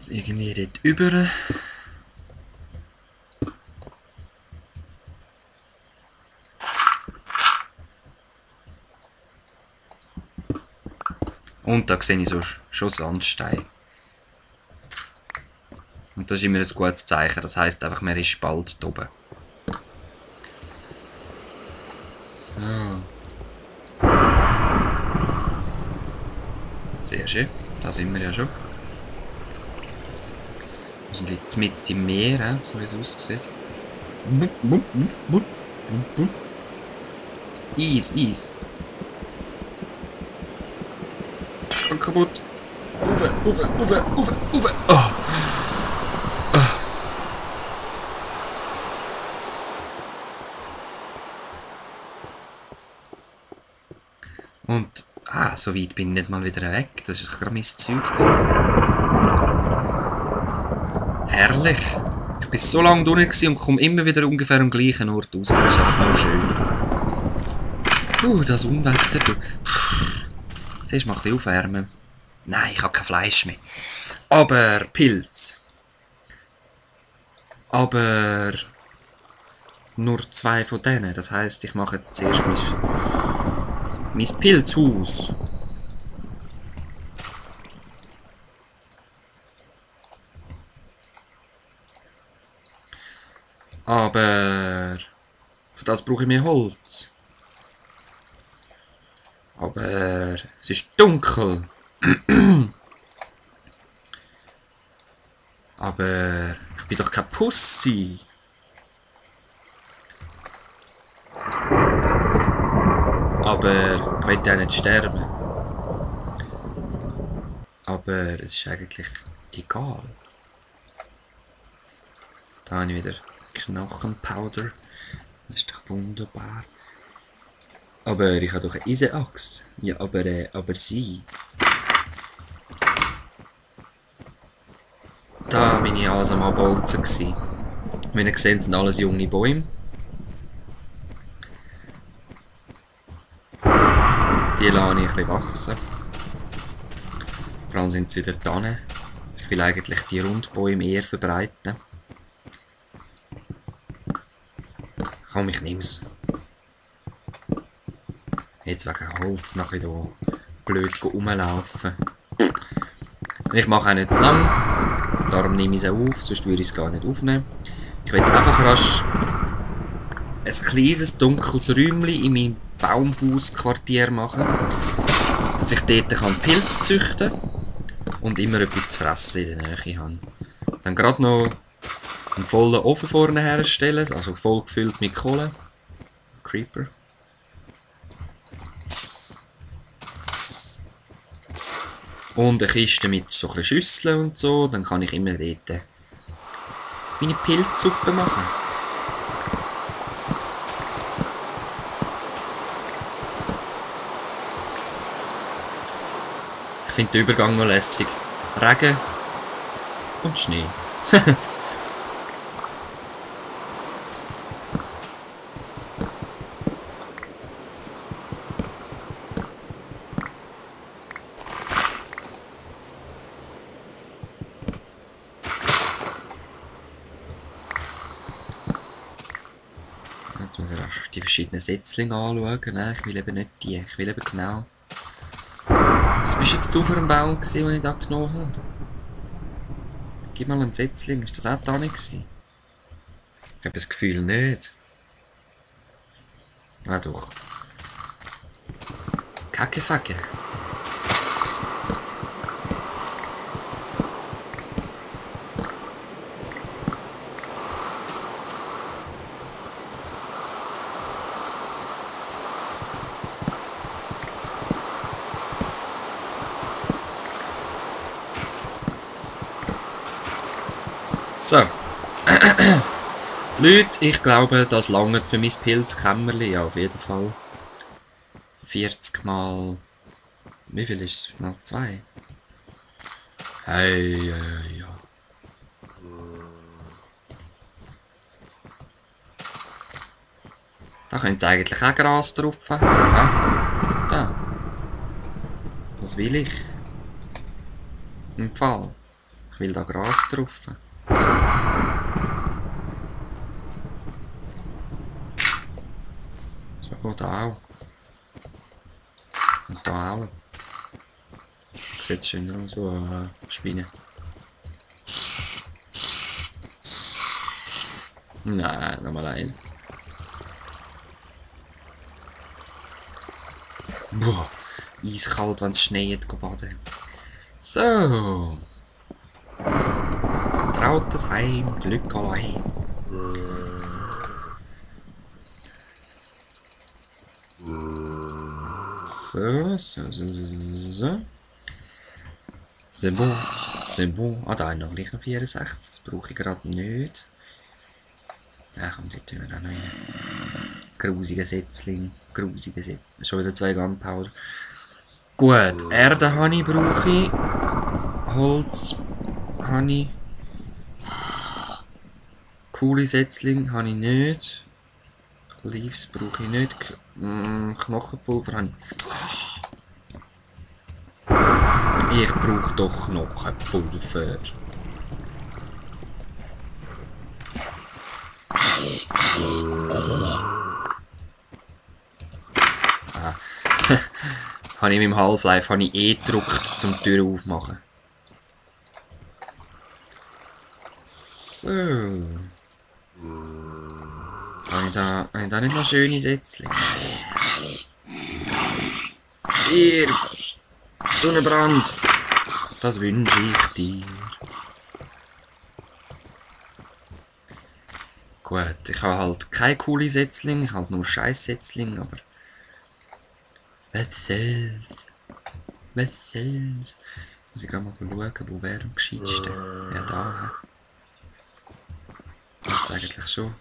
Irgendwie dort über. Und da sehe ich so schon Sandstein. Und das ist immer ein gutes Zeichen, das heisst einfach, man ist bald oben. So. Sehr schön, da sind wir ja schon. Wir sind jetzt mitten im Meer, so wie es aussieht. Eis, Eis. Und kaputt. Uwe. Oh. Und, so weit bin ich nicht mal wieder weg. Das ist gerade mein Zeug da. Herrlich. Ich bin so lange drunten und komme immer wieder ungefähr am gleichen Ort raus. Das ist einfach nur schön. Das Unwetter, du. Zuerst mal ein bisschen aufwärmen. Nein, ich habe kein Fleisch mehr. Aber Pilz. Aber nur 2 von denen. Das heisst, ich mache jetzt zuerst mein Pilzhaus. Aber für das brauche ich mehr Holz. Aber es ist dunkel. Aber ich bin doch kein Pussy. Aber ich will ja nicht sterben. Aber es ist eigentlich egal. Da habe ich wieder Knochenpowder. Das ist doch wunderbar. Aber ich habe doch eine Eisenaxt. Ja, aber sie. Da bin ich also mal bolzen gsi. Wie ihr seht, sind alles junge Bäume. Die lasse ich ein bisschen wachsen. Vor allem sind sie wieder Tannen. Ich will eigentlich die Rundbäume eher verbreiten. Komm, ich nehm's. Jetzt wegen Holz nachher hier blöd rumlaufen. Ich mache auch nicht zu lang. Darum nehme ich es auch auf, sonst würde ich es gar nicht aufnehmen. Ich will einfach rasch ein kleines dunkles Räumchen in meinem Baumhausquartier machen, dass ich dort Pilze züchten kann und immer etwas zu fressen in der Nähe habe. Dann gerade noch einen vollen Ofen vorne herstellen, also voll gefüllt mit Kohle. Creeper. Und eine Kiste mit so ein bisschen Schüsseln und so, dann kann ich immer dort meine Pilzsuppe machen. Ich finde den Übergang noch lässig. Regen und Schnee. Jetzt muss ich die verschiedenen Setzlinge anschauen. Nein, ich will eben nicht die. Ich will eben genau... Was bist jetzt du für ein Baum gewesen, den ich da genommen habe? Gib mal einen Setzling. Ist das auch da nicht gewesen? Ich habe das Gefühl nicht. Ah doch. Kackefacke. So. Leute, ich glaube, das langt für mein Pilzkämmerli. Ja, auf jeden Fall. 40 mal... Wie viel ist es? Mal 2? Hey, ja. Da könnte eigentlich auch Gras drauf haben. Ja. Da. Das will ich. Im Fall. Ich will da Gras drauf. So, da auch. Und da auch. Sieht schön aus, so Schweine. Nein, nochmal ein. Boah, eiskalt, wenn es schneit, baden. So. Trautes Heim, Glück allein. So. C'est bon. Ah, da noch gleich noch 64. Das brauche ich gerade nicht. Ja, komm, dort tun wir auch noch rein. Grusiger Setzling. Schon wieder 2 Gunpowder. Gut, Erde habe ich, brauche ich. Holz habe ich. Coole Setzling habe ich nicht. Leaves brauche ich nicht. Knochenpulver habe ich. Ich brauche doch Knochenpulver. Habe ich mit dem Half-Life gedrückt, um die Tür aufzumachen. So. Habe ich da nicht noch schöne Sätzchen? Stirb! Sonnenbrand! Das wünsche ich dir. Gut, ich habe halt keine coole Setzling, ich habe halt nur scheiß Setzling, aber... Was soll's? Muss ich gerade mal schauen, wo wäre am gescheitsten? Ja, da, hä? Das eigentlich schon.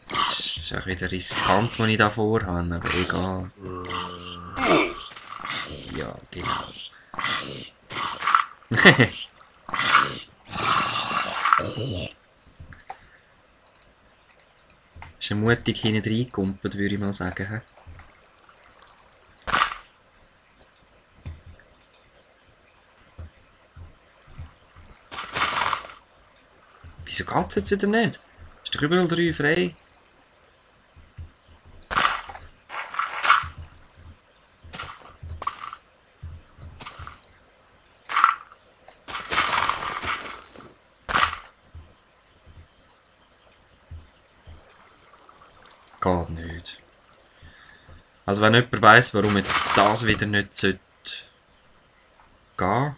Das ist auch wieder riskant, was ich da vorhabe, aber egal. Ja, genau. Ist ja mutig hinten reingekumpelt, würde ich mal sagen. He? Wieso geht es jetzt wieder nicht? Ist doch überall 3 frei. Geht nicht. Also wenn jemand weiss, warum jetzt das wieder nicht sollte gehen,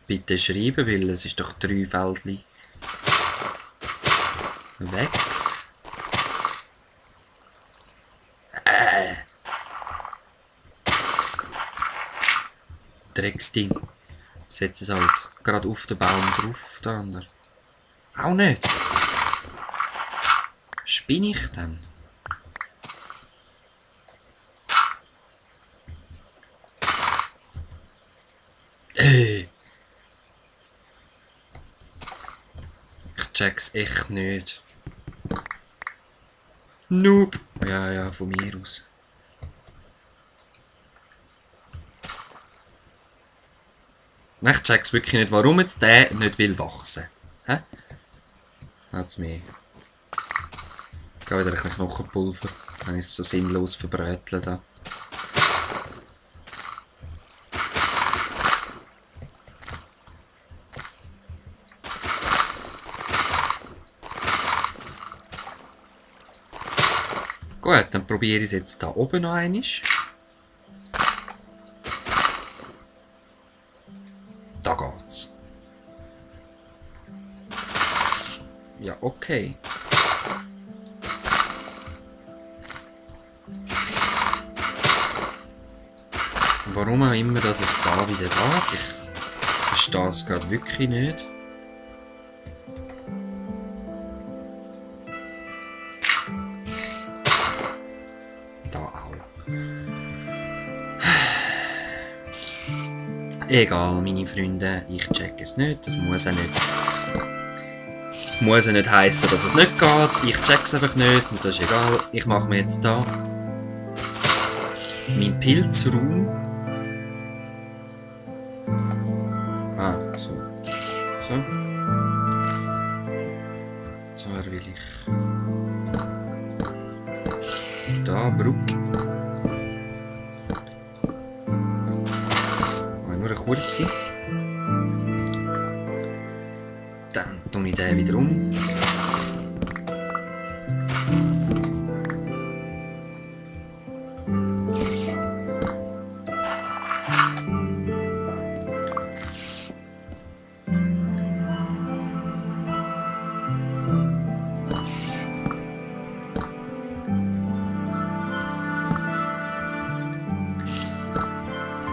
bitte schreiben, weil es ist doch 3 Feldchen weg. Drecksding. Setz es halt gerade auf den Baum drauf, der andere. Auch nicht. Spinne ich denn? Ich check's echt nicht. Noob. Ja, von mir aus. Ich check's wirklich nicht, warum jetzt der nicht will wachsen. Hä? Hat's mehr. Ich gehe wieder ein bisschen Knochenpulver. Dann ist es so sinnlos verbröteln da. Gut, dann probiere ich es jetzt da oben noch einmal. Da geht's. Ja, okay. Warum auch immer, dass es da wieder geht, ich verstehe es gerade wirklich nicht. Da auch. Egal, meine Freunde, ich check es nicht, das muss ja nicht. Muss ja nicht heissen, dass es nicht geht, ich check es einfach nicht und das ist egal. Ich mache mir jetzt da meinen Pilzraum. Da, Brücke. Nur eine kurze. Dann tue ich den wieder um.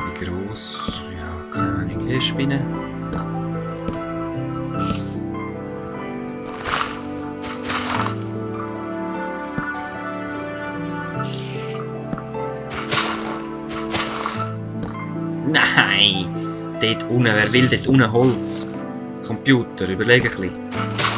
Wie gross? Ja, keine Ahnung. Spinnen. Nein! Dort unten, wer will dort unten Holz? Computer, überlege ein bisschen.